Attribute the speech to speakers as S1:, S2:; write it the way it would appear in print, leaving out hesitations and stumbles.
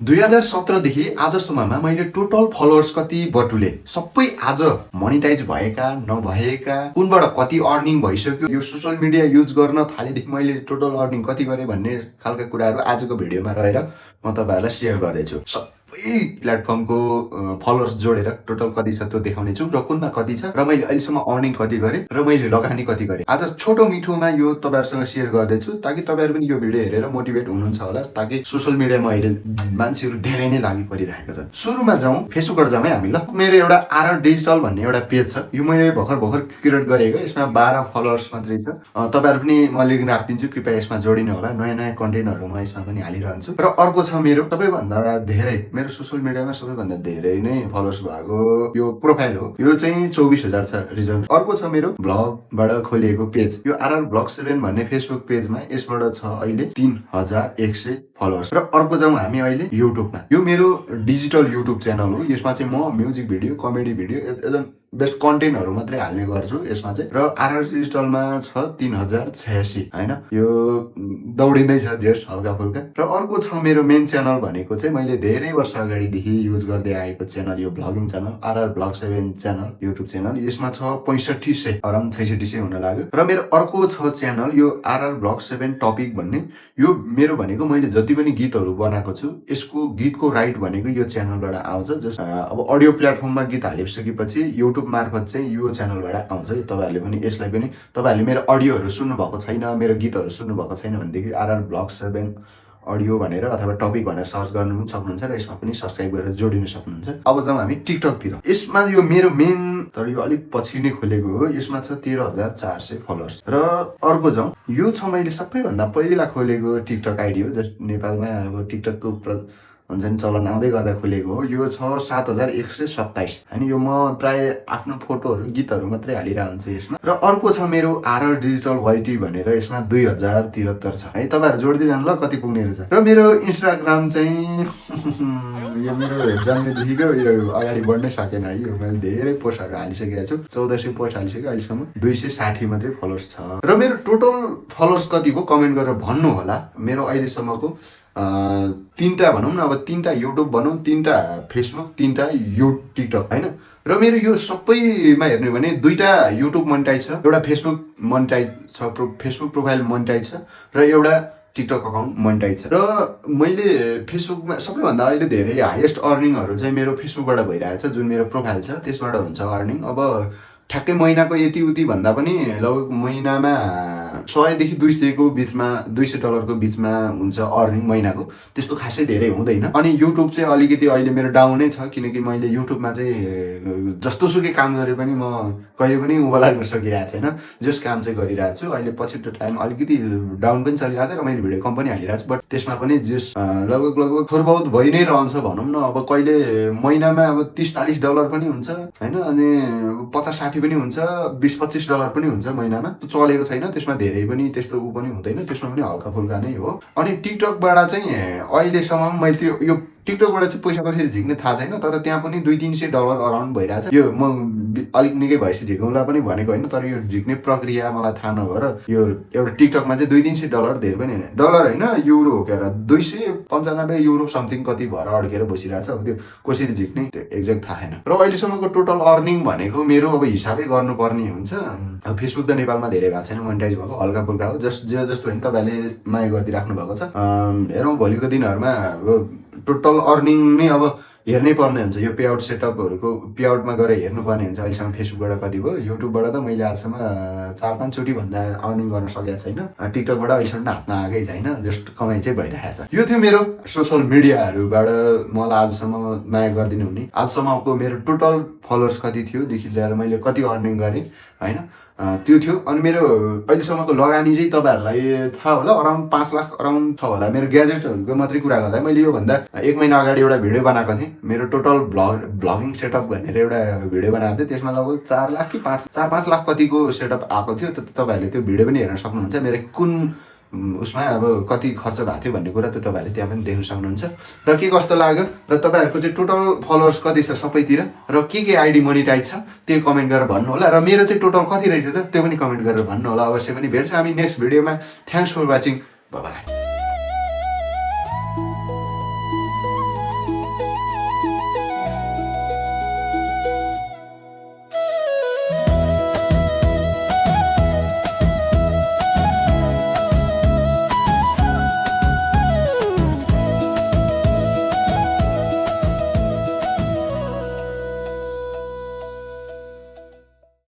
S1: 2017 देखि आजसम्ममा मैले टोटल फलोअर्स कति बटुले सबै आज मोनिटाइज भएका नभएका कुनबाट कति अर्निङ भइसक्यो यो सोशल मिडिया युज गर्न थालेदेखि मैले टोटल अर्निङ कति गरेँ भन्ने खालका कुराहरू आजको भिडियोमा रहेर म तपाईहरुलाई शेयर गर्दैछु। सबै प्लेटफर्मको फलोअर्स जोडेर टोटल कति छ त्यो देखाउने छु र कुनमा कति छ र मैले अहिलेसम्म अर्निङ कति गरेँ र मैले लगानी कति गरेँ। आज छोटो मिठोमा यो तपाईहरुसँग शेयर गर्दैछु ताकि तपाईहरु पनि यो भिडियो हेरेर मोटिभेट हुनुहुन्छ होला, ताकि सोशल मिडियामा अहिले मान्छेहरु धेरै नै लागि परिरहेका छन्। सुरुमा जाउँ, फेसबुकबाट जाउँ है हामी। ल, मेरो एउटा आरआर डिजिटल भन्ने एउटा पेज छ। यो मैले भर्खर क्रिएट गरेको, यसमा 12 फलोअर्स मात्रै छ। तपाईहरु पनि म लिंक राख्दिन्छु, कृपया यसमा जोडिनु होला। नयाँ कन्टेन्टहरु म यसमा पनि हालिरहन्छु। र अर्को छ मेरो सबैभन्दा धेरै, मेरो सोशल मिडियामा सबैभन्दा धेरै नै फलोअर्स भएको यो प्रोफाइल हो। यो चाहिँ 24,000 छ रिजल्ट। अर्को छ मेरो ब्लगबाट खोलिएको पेज, यो आरआर ब्लग 7 भन्ने फेसबुक पेजमा। यसबाट छ अहिले 3100 फलोअर्स। र अर्को जाउँ हामी अहिले युट्युबमा। यो मेरो डिजिटल युट्युब च्यानल हो। यसमा चाहिँ म म्युजिक भिडियो, कमेडी भिडियो, एकदम बेस्ट कन्टेन्टहरु मात्रै हाल्ने गर्छु यसमा चाहिँ। र आरआर डिजिटलमा छ 3086 हैन, यो दौडिँदै छ जेस हल्का फुल्का। र अर्को छ मेरो मेन च्यानल भनेको चाहिँ मैले धेरै वर्ष अगाडिदेखि युज गर्दै आएको च्यानल, यो vlogging channel RR blog 7 channel YouTube channel. यसमा छ 6500, अराउन्ड 6600 हुन लाग्यो। र मेरो अर्को छ च्यानल यो आरआर ब्लग 7 टपिक भन्ने। यो मेरो भनेको मैले जति पनि गीतहरु बनाएको छु यसको गीतको राइट भनेको यो च्यानलबाट आउँछ। जस्ट अब अडियो प्लेटफर्ममा गीत हालिसकेपछि युट्युब मार्फत चाहिँ यो च्यानलबाट आउँछ। तपाईहरुले पनि यसलाई पनि, तपाईहरुले मेरो अडियोहरु सुन्नु भएको छैन, मेरो गीतहरु सुन्नु भएको छैन भनेदेखि आरआर ब्लग 7 अडियो भनेर अथवा टपिक भनेर सर्च गर्नु पनि सक्नुहुन्छ र यसमा पनि सब्स्क्राइब गरेर जोडिन सक्नुहुन्छ। अब जाउँ हामी टिकटकतिर। यसमा यो मेरो मेन, तर यो अलिक पछि नै खोलेको हो। यसमा छ 13,400 फलोअर्स। र अर्को जाउँ, यो छ मैले सबैभन्दा पहिला खोलेको टिकटक आइडी हो। जस्ट नेपालमा अब टिकटकको हुन्छ नि चलन आउँदै गर्दा खोलेको हो। यो छ 7127 हैन। यो म प्राय आफ्नो फोटोहरु, गीतहरु मात्रै हालिरहन्छु यसमा। र अर्को छ मेरो आरआर डिजिटल वाइटी भनेर, यसमा 2073 छ है। तपाईहरु जोड्दै जानु ल कति पुग्ने रहेछ। र मेरो इन्स्टाग्राम चाहिँ यो मेरो जन्मेदेखिको यो अगाडि बढ्नै सकेन है। यो मैले धेरै पोस्टहरु हालिसकेको छु, 1400 पोस्ट हालिसकेँ अहिलेसम्म। 260 मात्रै फलोअर्स छ। र मेरो टोटल फलोअर्स कति हो कमेन्ट गरेर भन्नु होला। मेरो अहिलेसम्मको 3टा भनौँ न, अब 3टा युट्युब भनौँ, 3टा फेसबुक, 3टा टिकटक हैन। र मेरो यो सबैमा हेर्ने हो भने 2टा युट्युब मोनेटाइज छ, एउटा फेसबुक मोनेटाइज छ, फेसबुक प्रोफाइल मोनेटाइज छ, र एउटा टिकटक अकाउन्ट मोनेटाइज छ। र मैले फेसबुकमा सबैभन्दा अहिले धेरै हाईएस्ट अर्निङहरु चाहिँ मेरो फेसबुकबाट भइरहेछ। जुन मेरो प्रोफाइल छ त्यसबाट हुन्छ अर्निङ। अब ठ्याक्कै महिनाको यति उति भन्दा पनि लगभग महिनामा 100 देखि 200 को बीचमा, $200 को बीचमा हुन्छ अर्निङ महिनाको। त्यस्तो खासै धेरै हुँदैन। अनि युट्युब चाहिँ अलिकति अहिले मेरो डाउनै छ, किनकि मैले युट्युबमा चाहिँ जस्तोसुकै काम गरे पनि म कहिले पनि उँभो लाग्न सकिरहेको छैन। जस काम चाहिँ गरिरहेको छु। अहिले पछिल्लो टाइम अलिकति डाउन पनि चलिरहेको छ र मैले भिडियो कम पनि हालिरहेको छु। बट त्यसमा पनि जस लगभग थोर बहुत भइ नै रहन्छ भनौँ न। अब कहिले महिनामा अब $30-40 पनि हुन्छ हैन, अनि 50-60 पनि हुन्छ, $20-25 पनि हुन्छ महिनामा। त्यो चलेको छैन, त्यसमा धेरै पनि त्यस्तो उ पनि हुँदैन, त्यसमा पनि हल्का फुल्का नै हो। अनि टिकटकबाट चाहिँ अहिलेसम्म मैले त्यो यो टिकटकबाट चाहिँ पैसा कसरी झिक्ने थाहा छैन, तर त्यहाँ पनि $200-300 अराउन्ड भइरहेछ। यो म अलिक निकै भएपछि झिकौँला पनि भनेको होइन, तर यो झिक्ने प्रक्रिया मलाई थाहा नभएर यो एउटा टिकटकमा चाहिँ $200-300 धेरै पनि होइन, डलर होइन युरो हो क्या, 295 युरो समथिङ कति भएर अड्केर बसिरहेछ। अब त्यो कसरी झिक्ने त्यो एक्ज्याक्ट थाहा छैन। र अहिलेसम्मको टोटल अर्निङ भनेको मेरो अब हिसाबै गर्नुपर्ने हुन्छ। अब फेसबुक त नेपालमा धेरै भएको छैन मोनेटाइज भएको, हल्का फुल्का हो। जस्तो होइन तपाईँले माया गरिदिराख्नु भएको छ। हेरौँ भोलिको दिनहरुमा अब टोटल अर्निङ नै अब हेर्नै पर्ने हुन्छ। यो पेआउट सेटअपहरुको पेआउटमा गएर हेर्नुपर्ने हुन्छ। अहिलेसम्म फेसबुकबाट कति भयो, युट्युबबाट त मैले आजसम्म 4-5 चोटि भन्दा अर्निङ गर्न सकेको छैन। टिकटकबाट अहिलेसम्म हातमा आएकै छैन, जस्ट कमाइ चाहिँ भइरहेको छ। यो थियो मेरो सोशल मिडियाहरुबाट मलाई आजसम्म माया गरिदिनु हुने। आजसम्मको मेरो टोटल फलोअर्स कति थियो देखि लिएर मैले कति अर्निङ गरेँ हैन, त्यो थियो। अनि मेरो अहिलेसम्मको लगानी चाहिँ तपाईहरुलाई थाहा होला, अराउन्ड 5 लाख अराउन्ड छ होला। मेरो ग्याजेटहरुको मात्रै कुरा गर्दा मैले यो भन्दा 1 महिना अगाडि एउटा भिडियो बनाएको थिएँ। मेरो टोटल भ्लगिङ सेटअप भनेर एउटा भिडियो बनाएको थिएँ। त्यसमा लगभग 4 लाख कि 4-5 लाख कतिको सेटअप आएको थियो। तपाईहरुले त्यो भिडियो पनि हेर्न सक्नुहुन्छ। मेरो कुन उसमा अब कति खर्च भएको थियो भन्ने कुरा त तपाईहरुले त्यहाँ पनि देख्न सक्नुहुन्छ। र के कस्तो लाग्यो र तपाईहरुको चाहिँ टोटल फलोअर्स कति छ सबैतिर र के आइडी मोनेटाइज छ त्यो कमेन्ट गरेर भन्नु होला। र मेरो चाहिँ टोटल कति रहेछ त त्यो पनि कमेन्ट गरेर भन्नु होला। अवश्य पनि भेट्छ हामी नेक्स्ट भिडियोमा। Thanks for watching, bye by.